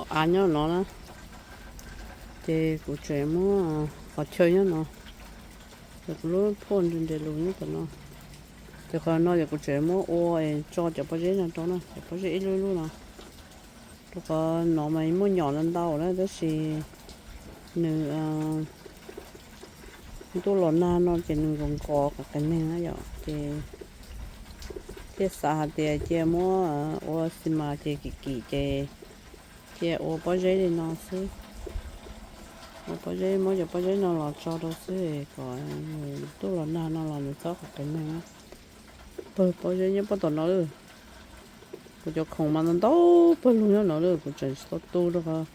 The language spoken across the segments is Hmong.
Av nyob no na, ces kuv tseem muab qhov chaw nyob no, ces kuv lub phuaj nres nres lus nyob tom no. Ces qhov no ces kuv tseem muab ua es tso cov pob zeb no rau na, cov pob zeb ib lub lub no. Rau qhov no mas muaj nyom ntau ntau na, tab sis nws ntuj los nag no ces nws nqos nqos qas qas neeg na yom, ces thiaj xav hais tias cia muab ua xi mas ces kim kim ces cia ua pob zeb li no xwb. Ua pob zeb, muab cov pob zeb no los tso rau xwb kom ntuj los nag no los nws txhob qas qas neeg na. Pawg pob zeb nyob puag tom no lawm. Kuv cov khoom mas ntau ntau pawg lug nyob no lawm, kuv tseem tsis tau tu rau qhov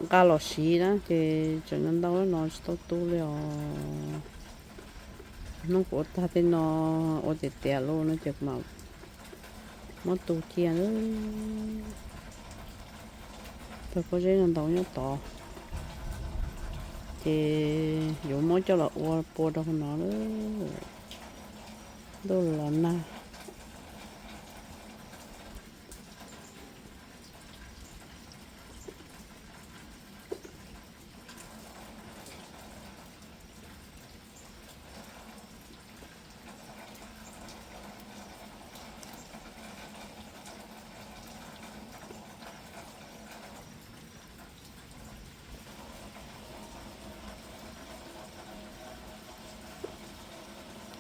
nqa los siv na, ces tseem ntau ntau no tsis tau tu li os. Hnub kuv ua tag tej no, ua tiav tiav los no ces kuv mam muab tu cia na. Pawg pob zeb no ntau nyob tod, ces yuav muab coj los ua pua rau hauv no lawm. Ntuj los nag.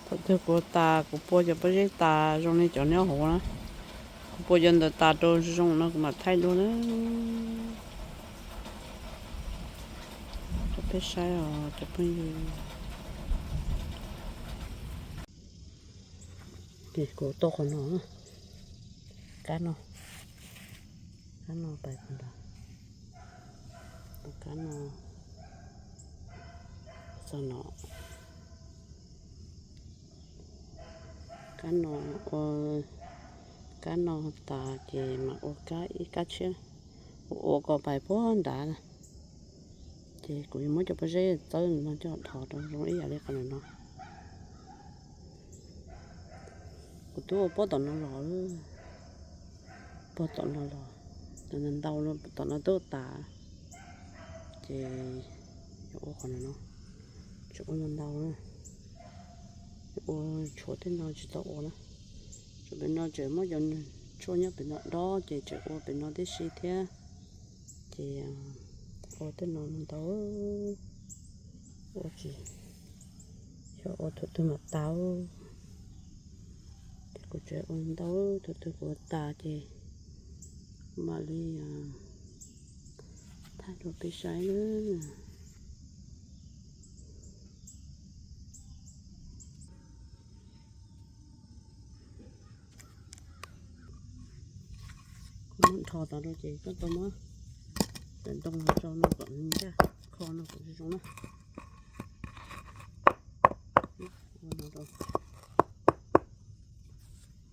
Thaum twg kuv tas, kuv pua cov pob zeb tas zoo li cov nyob hauv na, kuv pua cov ntawd tas rau zoo no kuv mam thaij dua na. Rau peb saib os cov phooj ywg. Ces kuv tau qhov no, kab no, kab no pais qhov ntawd, kab no, txog no, kab no, ua kab no tas ces mam ua kab ib kab tshiab, ua ua kom pais puag nrad. Ces kuv yuav muab cov pob zeb txawb no coj dhos rau zoo ib yam li qhov no. Kuv twb ua puag tom no los, puag tom no los, ntau ntau no tom no twb tas. Ces yuav ua qhov no, tseem ua ntau ntau na. Ua tshuav tej no tsis tau ua na. Tshuav pem no tseem muab cov tshuaj nyob pem no dob ces tseem ua pem no tib si thiab. Ces ua tej no ntau, ua tsis, xyov ua thaum twg mam tau. Ces kuv tseem ua ntau, thaum twg kuv ua tas ces mam li thaij rau peb saib na. Kuv muab nrho tas rau ces koj tau muab cov ntoo no tso no kom nws ncaj, kho no kom zoo na. Ua no rau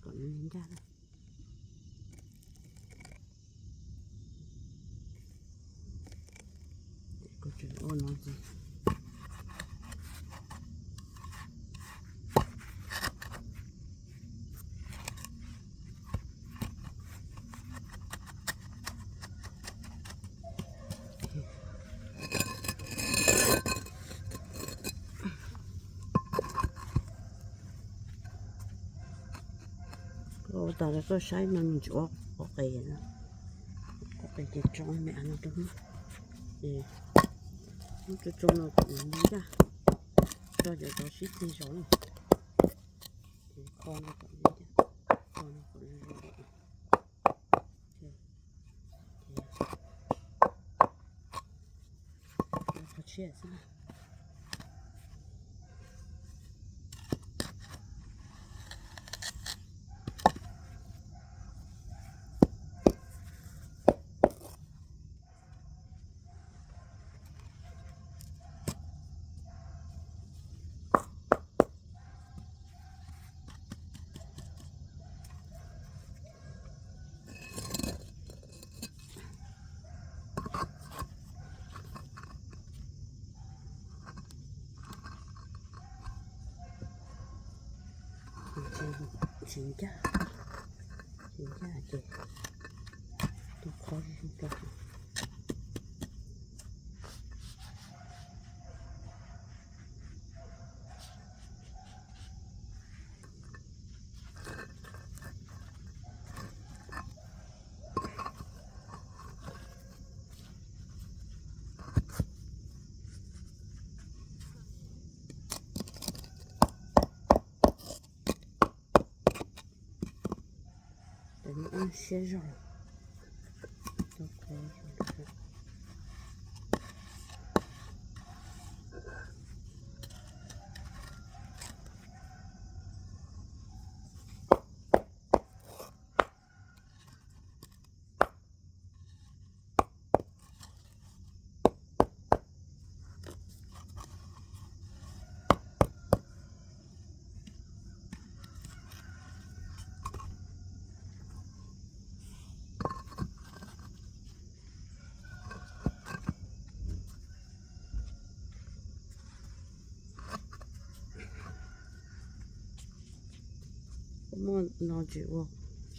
kom nws ncaj na. Kuv tseem ua no ces ua tas rau koj saib no nws tsis ua qos qes, qos qes ces tso me av no rau, ces muab tsoo tsoo no kom nws ncaj, tso cov tov sib ceg zos na, ces kho no kom nws ncaj, kho no kom zoo zoo. Qhov tshiab xwb na. Tsis ncaj, tsis ncaj ces Siab zog. Muaj no tsis ua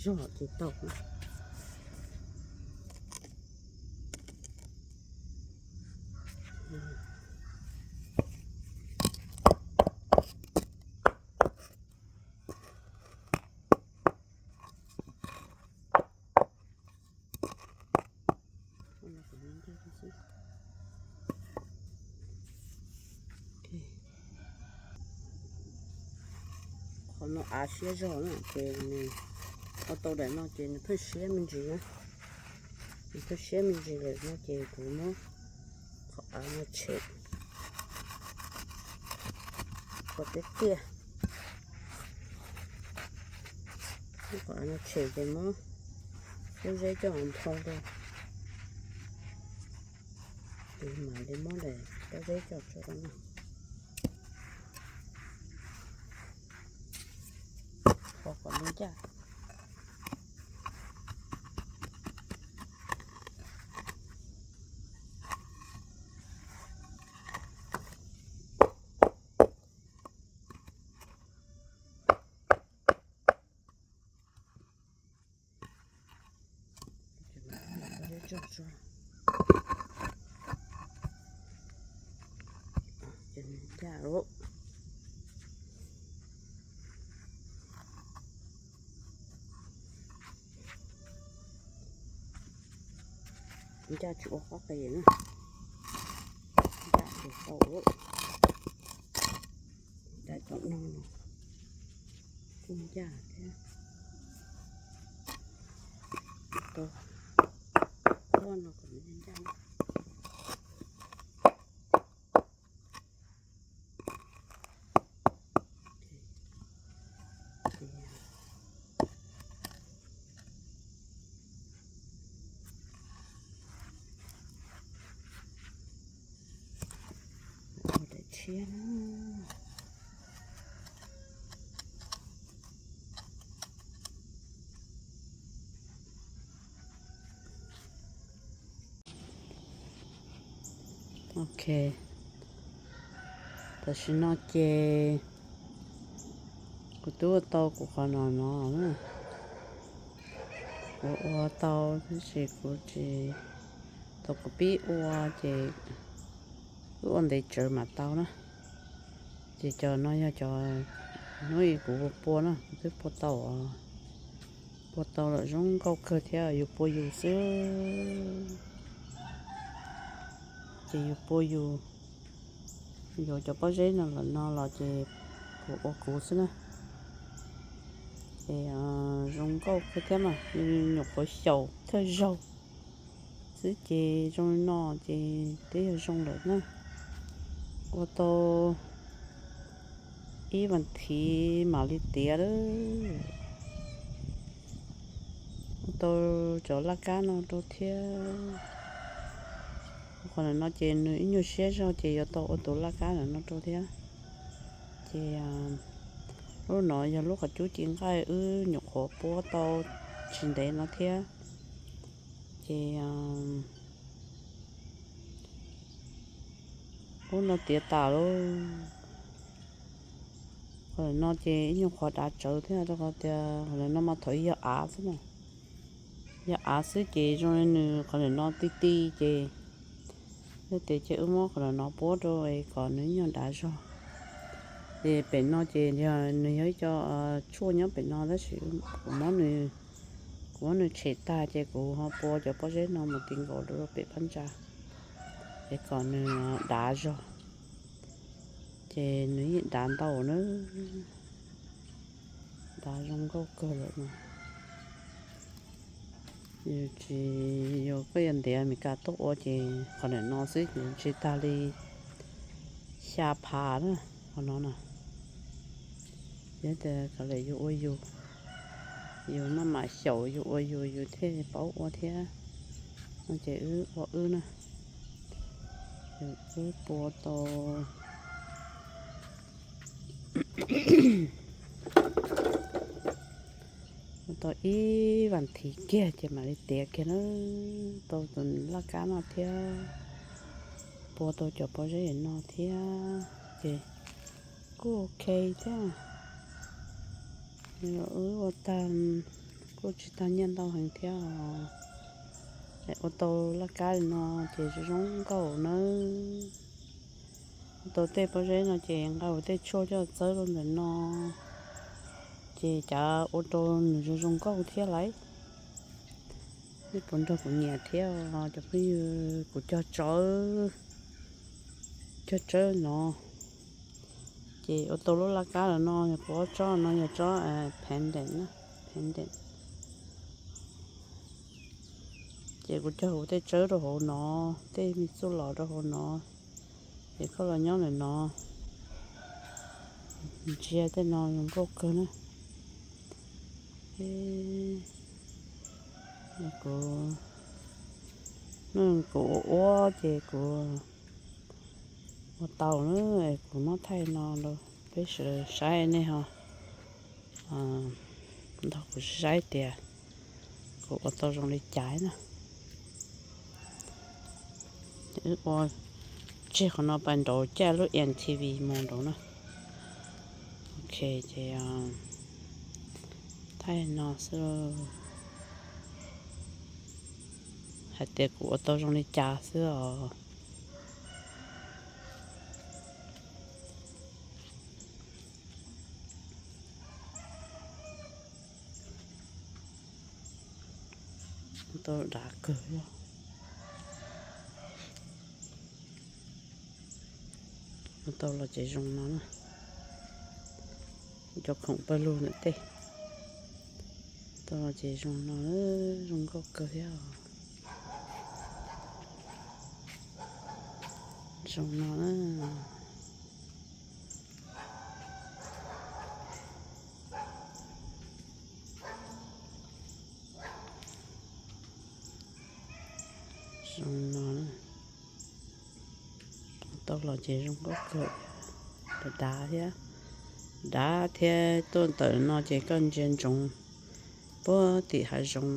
zog ces tau. Qhov no av siab zog na ces nws ua tau daim no ces nws pheej siab me ntsis na. Nws pheej siab me ntsis lawm no ces kuv muab qhov av no tshem, qhov tiaj tiaj, muab qhov av no tshem ces muab lub zeb coj los nphoo rau. Ces mam li muab daim pob zeb coj tso rau no. Qhov kom li ncaj. Ncaj tsis ua qab qis na, ncaj ces tau. Daim tom no kuj ncaj thiab. Tau, no kom ncaj. Ua daim tshiab na. Ok, tam sim no ces kuv twb ua tau kuv qhov no no na. Kuv ua tau tab sis kuv tsis, tau kuv pib ua ces wb ua ntev tsawv mam tau na. Ces cov no yog cov hnub ib kuv pua pua na, kuv twb pua tau, pua tau lawm zoo nkauj kawg thiab, yus pua yus xwb. Ces yus pua yus, yuav cov pob zeb no los no los ces kuv ua kuv xwb na. Ces zoo nkauj kawg thiab mas, nyuam qhuav xyaum thawj zaug xwb ces zoo li no ces twb yog zoo lawm na. Ua tau ib vas thiv mam li tiav lawm. Ua tau cov laj kab no rau thiab. Qhov no ces nws ib nyuag siab zog ces yuav tau ua tus laj kab no rau thiab. Ces lub no yog lub qhov cub ci nqaij wb nyuam qhuav puab tau tsis ntev no thiab. Ces lub no tiav tas lauj. Qhov no ces ib nyuag qhuav dav tsawv thiab rau qhov tias qhov no mas thaum ub yog av xwb na. Yog av xwb ces zoo li nws qhov ntawm no ti ti ces, yog tias ces wb muab qhov ntawm no puab rau kom nws nyuag dav zog. Ces pem no ces yog nws yog ib co tshuaj nyob pem no tab sis kuv muab nws, kuv muab nws tshem tag ces kuv ho pua cov pob zeb no mus ti nkaus rau pem phab ntsa es kom nws dav zog. Ces nws yeej dav ntau na, dav zoo nkauj kawg lawm no. Yus tsis, yus koj yuav ntiav Amelikas tuaj ua ces qhov ntawm no xwb ces ntshe tag li xya phav na, qhov no na. Yog tias kav liam yus ua yus, yus maj mam xyaum yus ua yus, yus thiaj paub ua thiab. No ces wb ua wb na, wb pua tau, ua tau ib vas thiv kiag ces mam li tiav kiag na. Tau tus laj kab no thiab, pua tau cov pob zeb no thiab ces kuj ok thiab. Wb ua tag kuj tsis tag nyiaj ntau heev thiab os. Ua tau laj kab li no ces zoo zoo nkauj na. Ua tau tej pob zeb no ces nqa tej tshuaj coj txawb rau ntawm no ces cav ua rau nws zoo zoo nkauj thiab lauj. Nej puas nrog kuv nyiam thiab os cov phooj ywg? Kuv cog tsawb, cog tsawb no ces ua tau lub laj kab lawm no, yog kuv ob tsob no yog tsob pendant na, pendant. Ces kuv cog kuv tej tsawb rau hauv no, tej me txuj lom rau hauv no, ces koj los nyob ntawm no ntsia tej no zoo nkauj kawg na. Kuv, kuv ua ua ces kuv ua tau na, kuv muab thaij no rau peb sawv daws saib, nej ho nrog kuv saib tias kuv ua tau zoo li cas na. Wb ua tseg qhov no pais nraud caij lub M T V mus nraud na. Ok, ces thaij no xwb, hais tias kuv ua tau zoo li cas xwb os. Tau dav kawg. Tau los ces zoo no na. Cov khoom pawg lug ntawm tej. Tau los ces zoo no, zoo nkauj kawg thiab. Zoo no na. Zoo no, tau los ces zoo nkauj kawg, dav dav thiab. Dav thiab tuaj ntawm no ces koj ntsia ntsoov puag tim hav zoov